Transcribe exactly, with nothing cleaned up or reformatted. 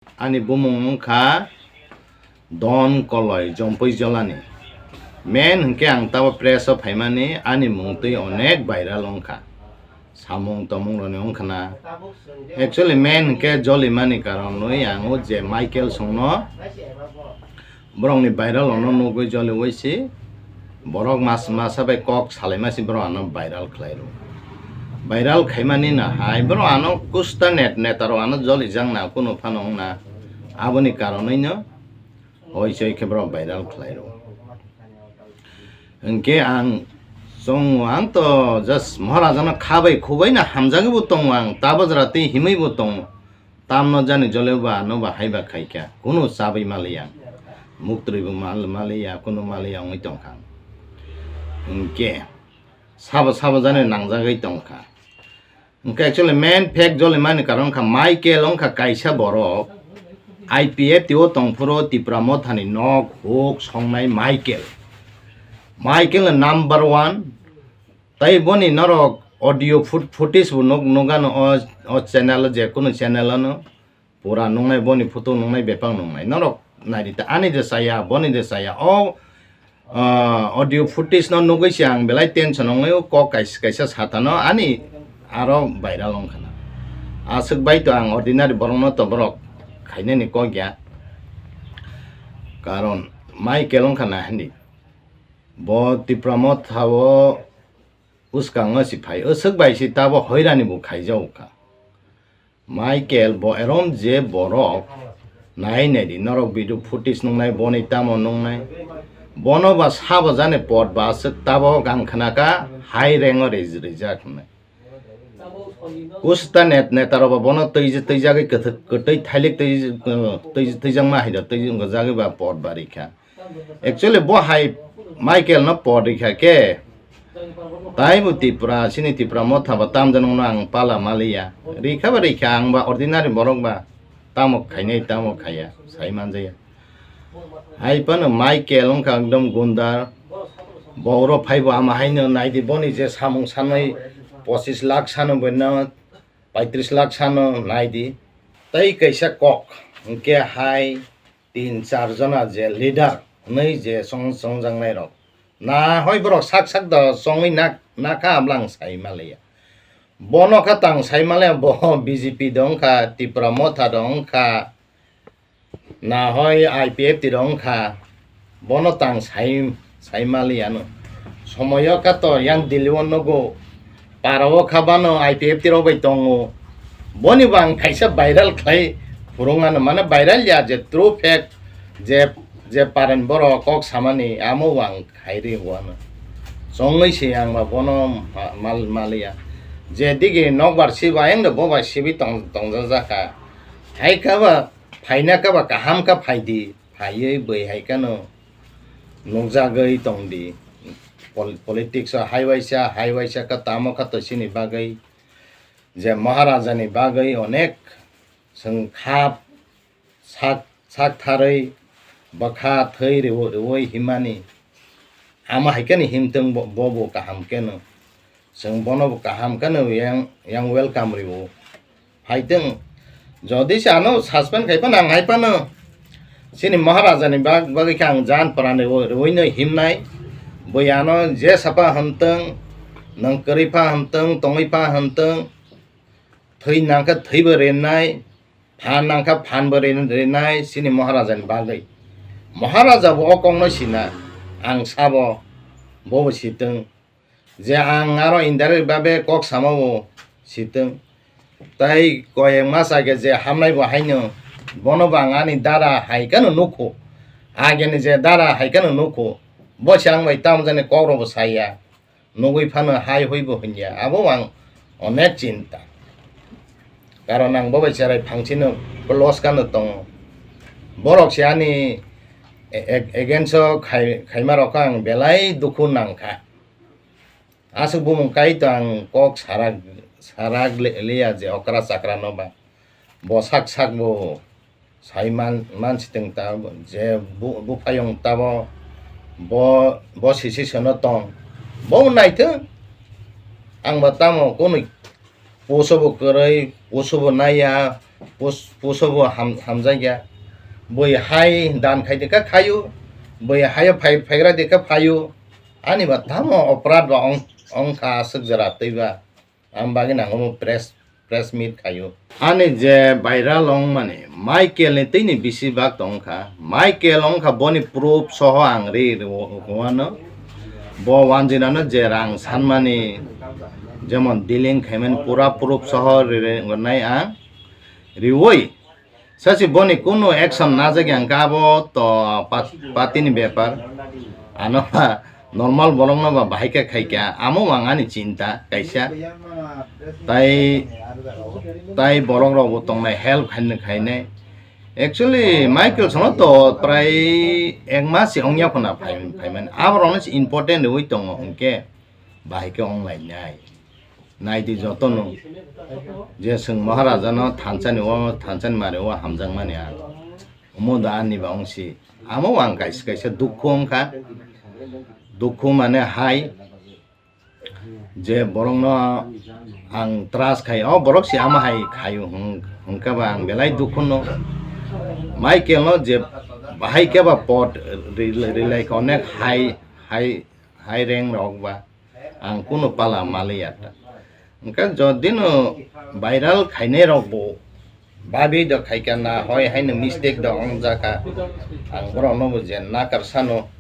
Ani bumung wngkha Don Koloi Jompui Jolani. Main hwnkhe ang tabo press o phaimani ani mung twi onek viral wngkha. Samung tomung roni wngkhana. Actually main hwnkhe jolimani karon nwi ang o je Michael songno borokni viral ono nugwi joliwi si borok mas masa bai kok salaima si borok ano viral khlai rw. Viral khaimani na hai borok ano kusta net netarok ano jolijak na kunu phano wngna aboni karonwi no hoi choi khe borok viral khlai rw. Hwnkhe ang chongo ang to just Maharaja no khabai khubai na hamjagwi bo tongo ang tabajra tei himwi bo tongo. Tamno jani jole ba ano ba hai ba khaikha, kunu chabwi maliya, muktwi bo mal maliya, kunu maliya wngwi tongkha. Hwnkhe sabo sabo jani nangjagwi tongkha. Hwnkhe actually main fact jole mani karon wngkha Michael wngkha kaisa borok I P F T o tongphuru Tipra Mothani nok huk songnai Michael. Michael no number one. Tai boni norok audio foot-, footage bo nuk-, nukgano o, o channel o, je kunu channel ano pura nungnai, boni photo nungnai, bebak nungnai. Norok naidi ta, ani de saya, boni de saya. O, ah, audio footage no nugwi se ang belai tension wngnai, o kok kaisa, kaisa satano ani aro viral wngkhana. Aswk bai to ang ordinary borok no to borok khainani kok ya. Karon Michael wngkhana hindi. Bo Tipra Motha o bwskango si phai, aswk bai si tabo hoirani bo khaijago kha. Michael bo erom je borok nai nai di, norok video footage nungnai, boni tamo nungnai, bono ba sabo jani pot ba aswk tabo gang khna kha, hai rengo rijak hwnwi. Kusta net, netarok ba bono twi, twijagwi kwthwk, kwtwi thailik twi, twi, twijakma hai do, twi wngkha jagwi ba pot ba rikha. Actually bo hai Michael no pot rikha khe, taibo Tipra, chini Tipra Motha ba tamjani no ang pala maliya. Rikha ba rikha, ang ba ordinary borok ba tamo khainai tamo khaiya, sai manjaya. Hai phano Michael wngkha ekdom gundar. Bo oro phaibo ama haino naidi, boni je samung sanwi pochis lakh sano, boino paitris lakh sano naidi. Tai kaisa kok, hwnkhe hai tin char jona je leader hwnwi je song-, songjaknai rok. Na hoi borok sak sak da chongwi nak-, nakha abla ang sai maliya. Bono kha tang sai maliya, bo B J P do wngkha, Tipra Motha do wngkha, na hoi I P F T do wngkha, bono tang sai, sai maliya no. Somoyo kha to yang Delhi o nugo, para o kha bano I P F T rok bai tongo. Boni bo ang kaisa viral khlai phurung ano, mane viral ya je true fact je, je paren borok kok samani amo bo ang khai ri wano. Chongwi se ang ba bono ma-, mal maliya. Je digi nokbar siba ayang do bo bai sibi tong-, tongjak jakha. Hai kha ba, phaina kha ba kaham kha phaidi, phaiwi bwi hai khano nukjagwi tongdi. Pol-, politics o hai waisa, hai waisa kha tamo kha to chini bagwi je Maharaja ni bagwi onek chwng kha sak, sak tharwi bwkha thwi riwi, riwi himmani. Ama hai kheno himtwng bo, bo bo kaham kheno. Chwng bono bo kaham kheno yang, yang welcome riwo. Phaitwng, jodi se ano suspend khai phano ang hai phano chini Maharaja ni bag-, bagwi khe ang jan pran riwi, riwi no himnai. Bui ano je sapa hwntwng, nwng kwrwi pha hwntwng, tongwi pha hwntwng, thwi nangkhe thwibo rinai, phan nangkha phanbo rin-, rinai chini Maharaja ni bagwi. Maharaja bo o kokno sina, ang sabo, bobo sitwng. Je ang aro indirect babe kok sama bo sitwng. Tai koyek mas age je hamnai bo haino, bono bo ang ani dara hai kheno nukho. Ageni je dara hai kheno nukho. Bo se ang bai tamo jani kok rok bo saya. Nugwi phano hai hui bo hwnya, abo ang onek chinta. Karon ang bo bai cherai phangchino close kano tongo. Borok se ani e-, e-, against o khai-, khaima rok ang belai dukhu nangkha. Aswk bumung kai to ang kok sarak, sarak le-, liya je okra chakra no ba. Bo sak sak bo sai man, man sitwng ta je bu-, buphayung tabo bo, bo sisi sono tong. Bo naithwng ang ba tamo kunui puso bo kwrwi, puso bo naiya, Pus-, puso bo ham-, hamjakya. Bui hai dan khai dikha khayu. Bui hayo phai-, phaigra dikha phayu. Ani ba tamo oprad ba ong-, ongkha aswk jora twi ba. Ang bagwi nango press, press meet khayu. Ani je viral ongmani Michael ni twi ni bisi bak tongkha. Michael ongkha boni proof soho ang ri ri-, wano. Bo wanjinano je rang sanmani jemon dealing khaimani pura proof soho ri-, ri-, rinai ang. Riwi. Sasi boni kunu action najak yang ka abo to pat-, patini bepar. Ano ba normal borok no ba bahai khe khai kha. Amo wng ani chinta kaisa. Tai, tai borok rok bo tongnai help khainai khainai. Actually, Michael sono to prai ek mas si ongya khuna phai, phaimani. Abo rok no si important riwi tongo hwnkhe bahai khe ong lainai. Naidi jotono je chwng Maharaja no thansa ni o, thansa ni mari o hamjakmani ang. Omo da ani ba ongsi. Amo ang kaisa kaisa dukhu ongkha. Dukhu mane hai je borok no ang trust khai, o borok si ama hai khayu hwn-, hwnkha ba ang belai dukhu no. Michael no je bahai khe ba pot ri-, rilai kha onek hai, hai, hai rank rok ba. Ang kunu pala maliya ta. Hwnkhe jodi no viral khainai rok bo babi do khaikha na hoi haino mistake do wngjak kha. Ang borok no bo je nakar sano